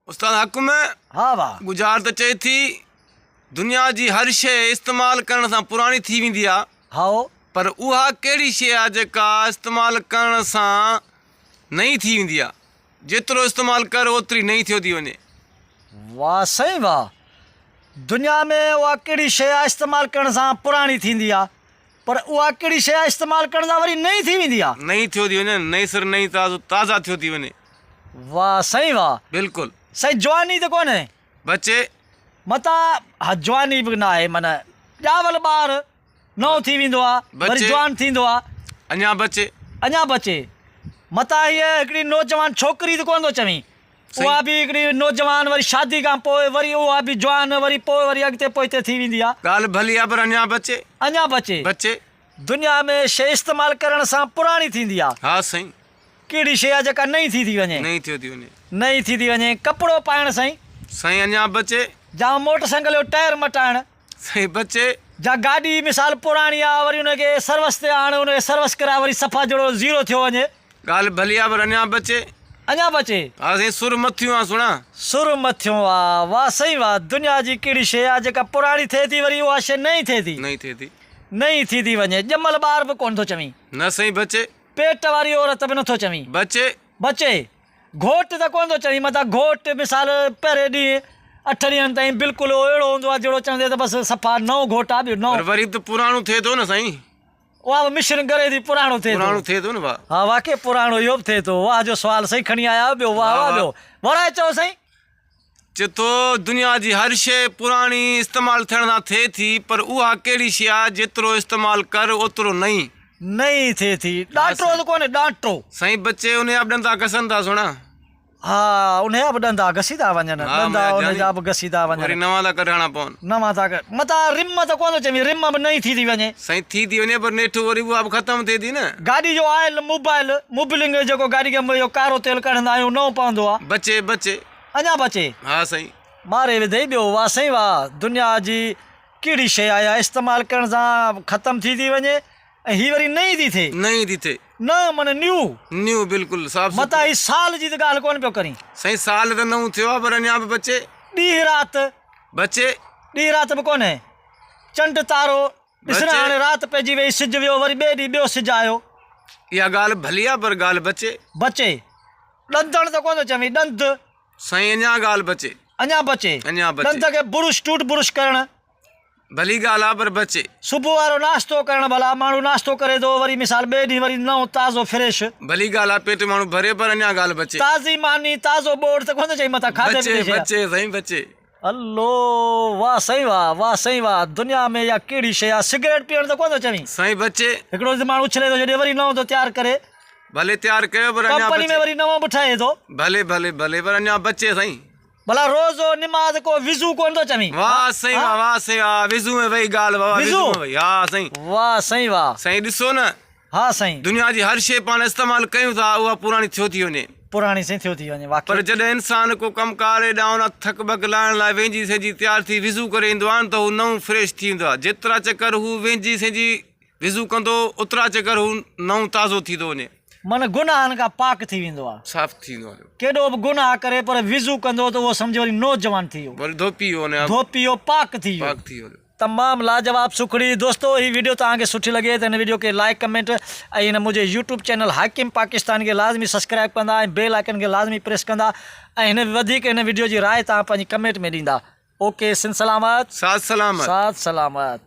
استاد حڪم، ها وا. ڳجهار ته چئي ٿي، دنيا جي هر شيء استعمال ڪرڻ سان پراڻي ٿي ويندي آ. هائو. پر اها ڪهڙي شيء آ جيڪا استعمال ڪرڻ سان نئين ٿي ويندي آ. جيترو استعمال ڪر اوتري نئين ٿيو ٿي وڃي. واه سائين واه. دنيا ۾ اها ڪهڙي شيء آ استعمال ڪرڻ سان پراڻي ٿيندي آ پر اها ڪهڙي شيء آ استعمال ڪرڻ سان وري نئين ٿي ويندي آ. نئين ٿيو ٿي وڃي نئين سر نئين تازو تازا ٿيو ٿي وڃي. واه سائين واه. بلڪل. سائين جواني ته ڪونهي. بچي. متان ها جواني به ناهي معنيٰ ڄاول ٻار نئون ٿي ويندو آ وري جوان ٿيندو آ. اڃا بچي. اڃا بچي. متان هيء هڪڙي نوجوان ڇوڪري ته ڪونه ٿو چوين. اها به هڪڙي نوجوان وري شادي کان پوء وري اها به جوان وري پوء وري اڳتي پوئتي ٿي ويندي آ. ڳالهه ڀلي آ پر اڃا بچي. اڃا بچي. بچي. دنيا ۾ شيء استعمال ڪرڻ سان پراڻي ٿيندي آ. ها سائين. ڪهڙي شيء آ جيڪا نئين ٿي ٿي وڃي. نئين ٿيو ٿي وڃي. نئين ٿي ٿي وڃي. ڪپڙو پائڻ سائين. سائين اڃا بچي. جا موٽر سائيڪل جو ٽائر مٽائڻ. سائين بچي. جا گاڏي مثال پراڻي آ وري ان کي سروس تي آڻ ان کي سروس ڪراء وري صفا جهڙو زيرو ٿيو وڃي. ڳالهه ڀلي آ پر اڃا بچي. اڃا بچي. ها سائين سر مٿيون آ سهڻا. سر مٿيون آ. واه سائين واه دنيا جي ڪهڙي شيء آ جيڪا پراڻي ٿئي ٿي وري اها شيء نئين ٿئي ٿي. نئين ٿئي ٿي. نئين ٿي ٿي وڃي. ڄمل ٻار به ڪونه ٿو چوين. نه سائين بچي. پيٽ واري عورت به نٿو چوين. بچي. بچي. گهوٽ ته ڪونه ٿو چوين متان گهوٽ مثال پهرين ڏينهن اٺ ڏينهن تائين بلڪل اهڙو هوندو آهي جهڙو چوندي ته بس صفا نئون گهوٽ آهي ٻيو نئون. پر وري به ته پراڻو ٿئي ٿو نه سائين. اها به مشن ڳري ٿي پراڻو ٿئي ٿو. پراڻو ٿئي ٿو نه واهه. ها واقعي پراڻو اهو به ٿئي ٿو. واهه جو سوال سائين کڻي آيا آهيو ٻيو واهه واهه ٻيو ورائي چئو سائين. چئي ٿو دنيا جي هر شيء پراڻي استعمال ٿيڻ سان ٿئي ٿي پر اها ڪهڙي شيء آهي جيترو استعمال ڪر اوترو نئين. نئين ٿئي ٿي. ڏانٽو ته ڪونهي ڏانٽو. سائين بچي انهيء جا به ڏندا گسن ٿا سهڻا. ها انهيء جا به ڏندا گسي ٿا وڃن. ڏندا انهيء جا به گسي ٿا وڃن. وري نوان ٿا ڪڍائڻا پون. نوان ٿا ڪڍ. متان رم ته ڪونه ٿو چوين رم به نئين ٿي ٿي وڃي. سائين ٿي ٿي وڃي پر نيٺ وري اها به ختم ٿئي ٿي نه. گاڏي جو آئل موبائل موبلنگ جيڪو گاڏي کي اهو ڪارو تيل ڪڍندا آهيون نئون پوندو آ. بچي بچي. اڃا بچي. ها سائين. ماري وڌئي ٻيو واه سائين واه دنيا جي ڪهڙي شيء آهي اها استعمال ڪرڻ سان ختم ٿي ٿي وڃي ۽ هي وري نئين ٿي ٿئي. نئين ٿي ٿئي. نه معنيٰ نيو. نيو بلڪل صاف سٿرو. متان هي سال جي ته ڳالهه ڪونه پيو ڪرين. سائين سال ته نئون ٿيو آ پر اڃا به بچي. ڏينهن رات. بچي. ڏينهن رات به ڪونهي. چنڊ تارو ڏس نه هاڻي رات پئجي وئي سج ويو وري ٻئي ڏينهن ٻيو سج آيو. اها ڳالهه ڀلي آ پر ڳالهه بچي. بچي. ڏندڻ ته ڪونه ٿو چوين ڏند. سائين اڃا ڳالهه بچي. اڃا بچي. اڃا بچي. ڏند کي برش ٽوٽ برش ڪرڻ. ڀلي ڳالهه آ پر بچي. صبح وارو ناشتو ڪرڻ ڀلا ماڻهو ناشتو ڪري ٿو وري مثال ٻئي ڏينهن وري نئون تازو فريش. ڀلي ڳالهه آ پيٽ ماڻهو ڀري پر اڃا ڳالهه بچي. تازي ماني تازو ٻوڙ ته ڪونه ٿو چئين متان کاڌي بچي پيتي شيء آ. بچي سائين بچي. الو واه سائين واه واه سائين واه دنيا ۾ اها ڪهڙي شيء آ سگريٽ پيئڻ ته ڪونه ٿو چوين. سائين بچي. هڪڙو ته ماڻهو اڇلي ٿو ڇڏي وري نئون ٿو تيار ڪري. ڀلي تيار ڪيو پر اڃا ڪمپني ۾ بچي. وري نئون به ٺهي ٿو. ڀلي ڀلي ڀلي پر اڃا بچي سائين. ڀلا روزو نماز ڪو وضو ڪونه ٿو چوين. واه سائين واه واه سائين واه وضو ۾ وئي ڳالهه بابا وضو ۾ وئي ها سائين. واه سائين واه. سائين ڏسو نه. ها سائين. دنيا جي هر شيء پاڻ استعمال ڪيون ٿا اها پراڻي ٿيو ٿي وڃي. پراڻي سائين ٿيو ٿي وڃي واقعي. پر جڏهن انسان ڪو ڪم ڪار ڏانهن نه ٿڪ ٻڪ لاهڻ لاء وهنجي سهنجي تيار ٿي وضو ڪري ايندو آهي نه ته هو نئون فريش ٿي ويندو آهي. جيترا چڪر هو وهنجي سهنجي وضو ڪندو اوترا چڪر هو نئون تازو ٿي ٿو وڃي. معنيٰ گناهن کان پاڪ ٿي ويندو آهي. صاف ٿي ويندو آهي. ڪيڏو به گناهه ڪري پر وضو ڪندو ته اهو سمجهه وري نوجوان ٿي ويو. وري ڌوپي ويو وڃي. ڌوپي ويو پاڪ ٿي ويو. پاڪ ٿي ويو. تمام لاجواب سکڙي دوستو هي وڊيو توهان کي سٺي لڳي ته هن وڊيو کي لائيڪ ڪمينٽ ۽ هن منهنجي يوٽيوب چينل حاڪم پاڪستان کي لازمي سسڪرائيب ڪندا ۽ بيل آئيڪن کي لازمي پريس ڪندا ۽ هن وڌيڪ هن وڊيو جي راء توهان پنهنجي ڪمينٽ ۾ ڏيندا اوڪي سنڌ سلامت ساٿ سلامت. ساٿ سلامت.